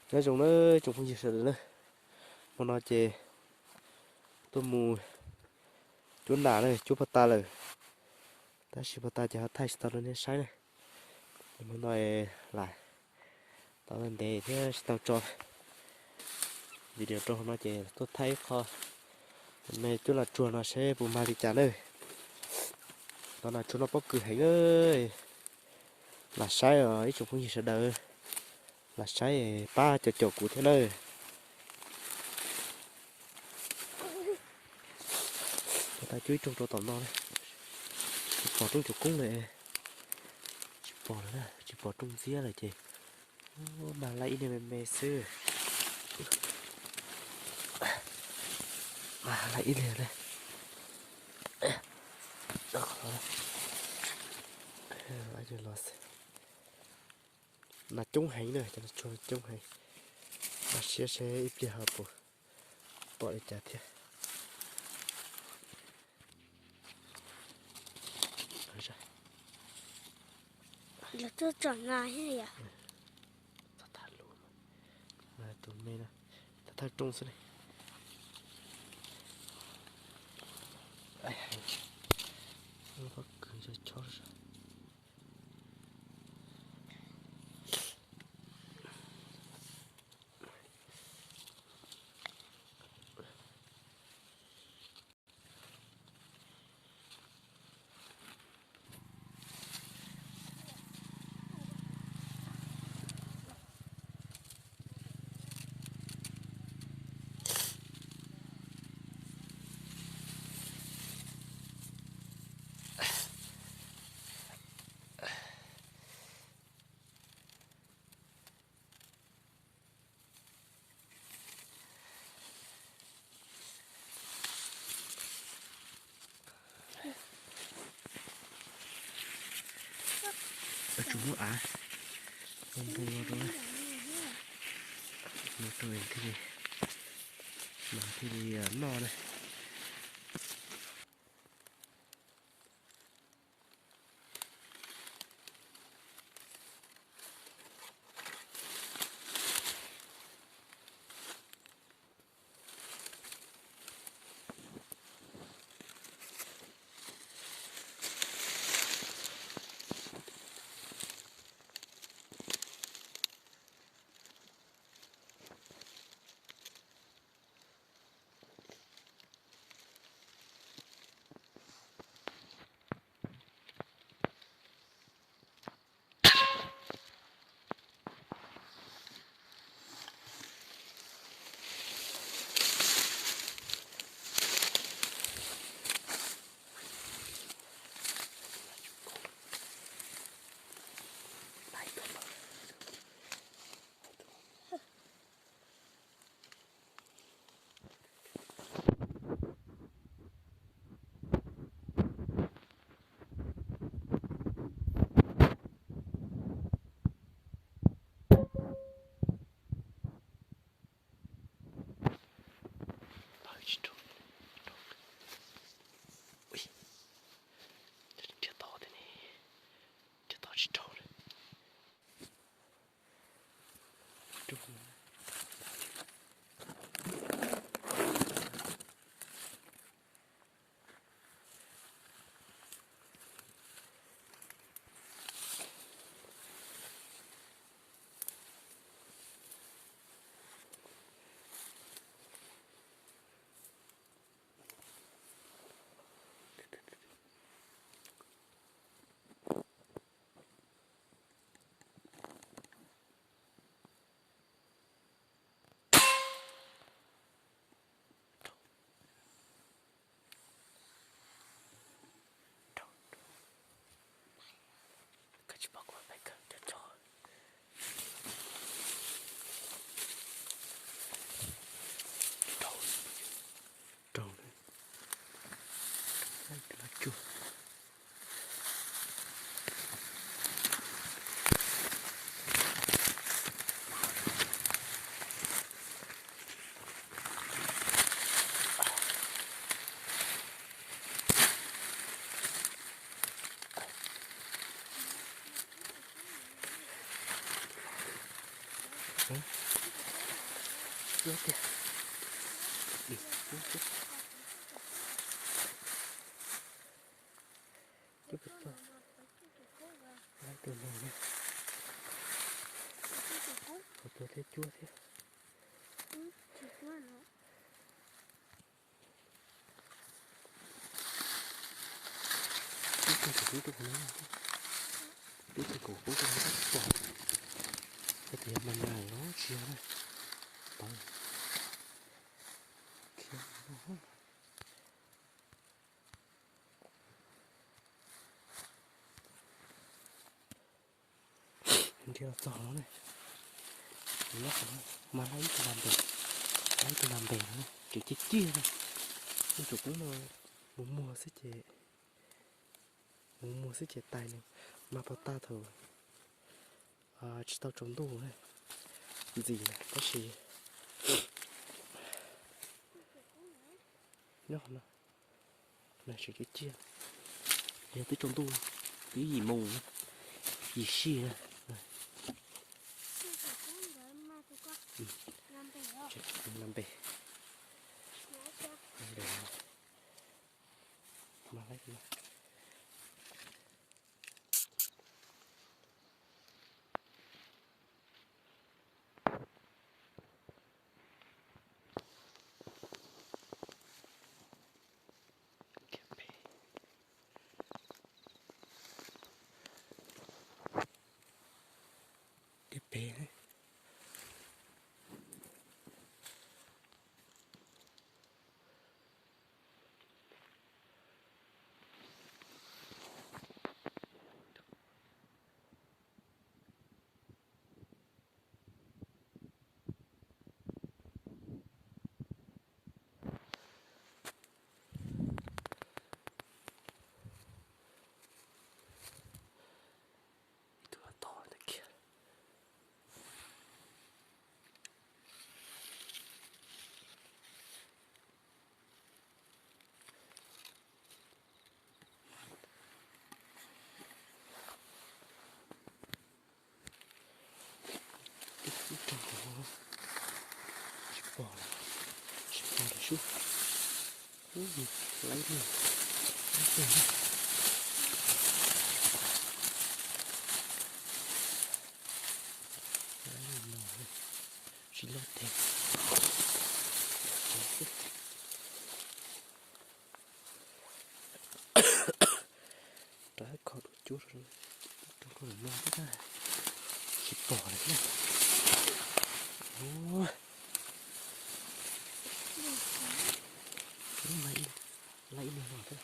Nyob zoo na tsoom phooj ywg sawv daws na, hmo no ces tuaj mus cuab nas na, cuab pov tas lawm, tab sis pov tas ces ho thaij tsis tau rau nej saib na. Hmo no lam tau ntev thiab tsis tau tso video rau hauv no ces tuaj thaij ib qho me cuab nas tsuag no seb puas mag li cas na. Tos nas tsuag no pob kws heev, lam saib os ib tsoom phooj ywg sawv daws, lam saib pab caum caum kuv thiab nawb. Tos tas cuab ib rooj rau tom no, tsis pom rooj cuag koob li, tsis pom lawm, tsis pom rooj ntxiab lawm ces mag laij ib niag me me xwb. Mag laij ib niag na. Nas coob heev na, cov nas tsuag coob heev. Mas siab seb ib pliag ho puas pom li cas thiab. Tus me na, thawj rooj xwb ne. Pob kws chob. Tsuas muab av ntoo no rau, no rau thiaj li, mas thiaj li noj na. Nrhiav tau thiab ne, nrhiav tau tsis raug li. Raug, raug, raug. Cua tiag. Cua, cua, cua. Cua puas tau? Laib tus no na. Puas tau thiab, cua thiab. Peb tug kuv pub rau no, peb tug kuv pub rau no tab tom, tab tias mas mas los tsis yog na. Tau. Nrhiav los txog no ne. Mas laib ib tug nag npes, laib ib tug nag npes no ne, tseem ciaj ciaj na. Ib tsoom poob no mus muag xwb ces, mus muag xwb ces tais nws mas pos tag thaum tsis tau tsaus ntuj na, ntxim na, tab sis nyob no, na tseem ciaj ciaj, yog twb tsaus ntuj, twb yim mus, yim sij na. Nag npes, nag npes, mas laib no. Kiag pem. Ib tug los tod ntawm kiag. Ib tug, tsis pom, tsis pom lawm sub. Ub, laib no, laib tiag. Laib no, tsis loj tiag. Rov kho dua cuab rau, rau koj lawm no thiab, tsis pom lawm thiab. Laib ib niag no thiab.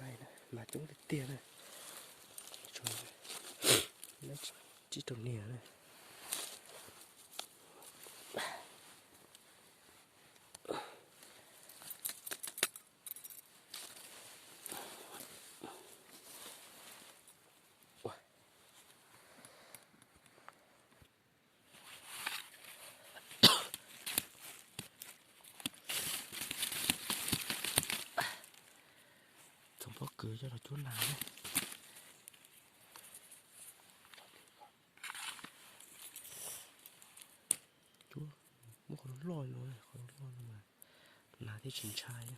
Laib mas coob tiag tiag na. Tsib rau niag na. Txhoov pob kws coj los cuab nas na. Cuab muab qhov loj loj no, qhov loj no mas nas thiaj tsis ntshai na.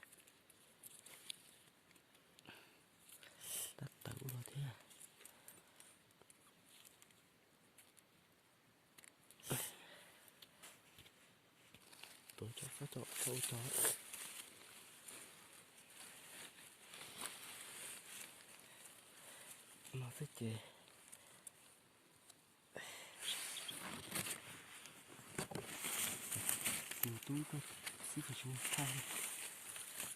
Tab tawv ua luaj thiab. Tuav cov koj cov ua cov no xwb ces tus tub tuaj xwb ces tsis muaj thaij, ces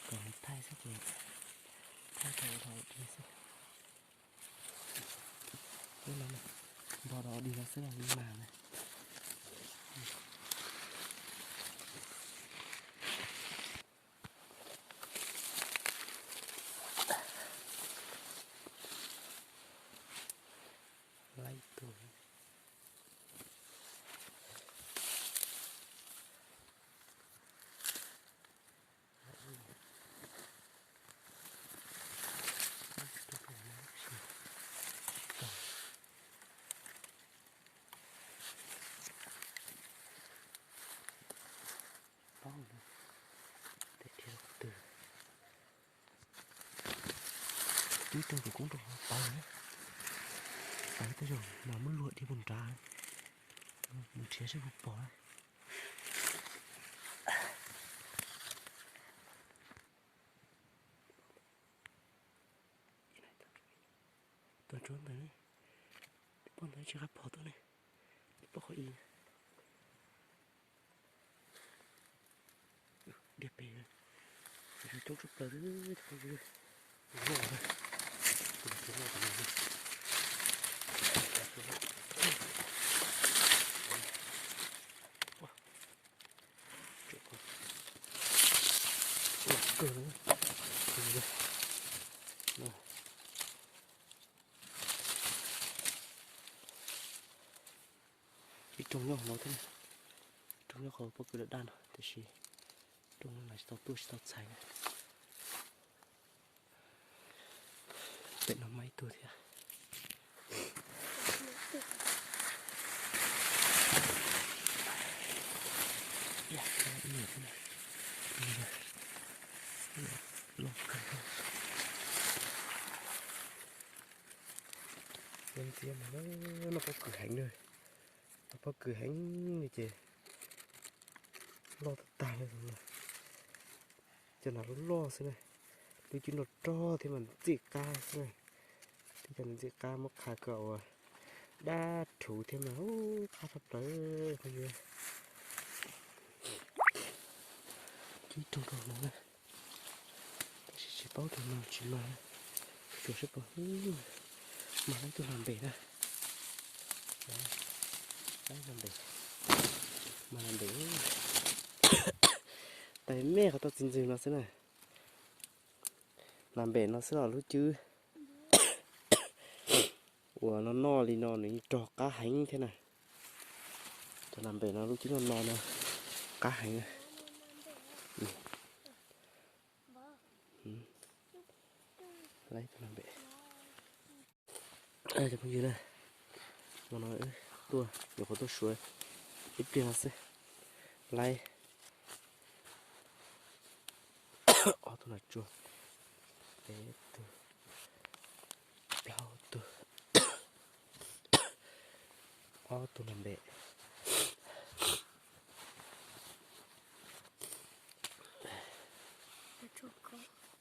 kom nws thaij xwb ces thaij tau ua dog ua dig xwb. Npog dog ua dig no xwb los mas na. Laib tus. Twb rau tus koob rau hauv tau na. Tau tej zaum mas muab luag dhia puag nrad, mus nrhiav seb puas pom na. Tuaj tsuab ntawd, poj ntawd tsis qab phom tuaj ne, poj qhov i. Diag pem, coob tshaj plaws li, cov phooj ywg. Loj na, tus no loj tas li. Loj kawg li. Ib rooj nyob hauv no thiab, ib rooj nyob qhov pob kws daj daj no, tiam sis rooj no mas tsis tau tuaj tsis tau txhais na. Pem no mas ib tug thiab. Loj kawg. Ntxiab mas noj pob kws heev na, noj pob kws heev li ces loj tag tag li. Cov nas loj loj xwb na, lub cwb nrog rog thiab mas ntxim qab xwb na. Twb cov ntxim qab muab qha kom ua dab rhuv thiab mas qab tshaj plaws phooj ywg. Cib rooj rau no na, tab sis tsis paub tias mag tsis mag, tsuas seb puas mag. Ib tug nas npem na, nas npem, mag nas npem, tais me qhov toj txiv ntxwg no xwb na. Nas npem no xwb los lub cwb uas no noj li no nws yeej rog qab heev thiab na. Cov nas npem no lub cwb no no no qab heev. Laib tus nas npem. Cov phooj ywg na, hmo no wb tuaj nyuam qhuav tuaj suav ib pliag no xwb, laib ob tug nas tsuag, peb tug, plaub tug, ob tug nas npem,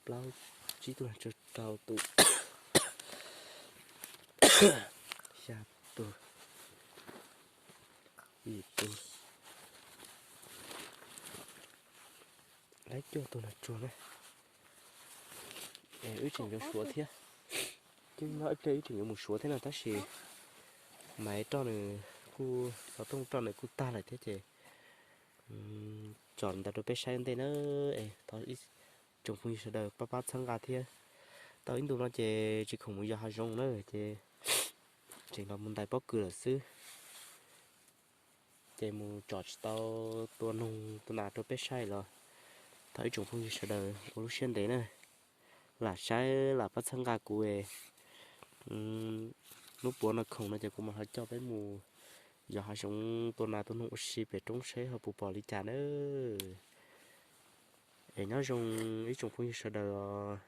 plaub, tsib tug nas tsuag, rau tus, xya tus, yim tus, laib cuaj tus nas tsuag na. Wb tseem yuav suav thiab, twb nyob ib pliag wb tseem yuav mus suav thiab no tab sis Maiv roj nws kuj, xov tooj roj nws kuj tag lawm thiab ces tso ntawd rau peb saib ua ntej na. Es thov ib tsoom phooj ywg sawv daws pab pab txhawb nqa thiab. Tau ib ntus no ces tsis khoom mus yos hav zoov na ces tseem los mus ntais pob kws lawm xwb. Ces mus tsom tsis tau tua noog tua nas rau peb saib los thov ib tsoom phooj ywg sawv daws ua lub siab ntev na, lam saib lam pab txhawb nqa kuv. Hnub puav no khoom no ces kuv mam ho coj peb mus yos hav zoov tua nas tua noog ua si pem roob saib ho puas pom li cas na. Es nyob zoo ib tsoom phooj ywg sawv daws os.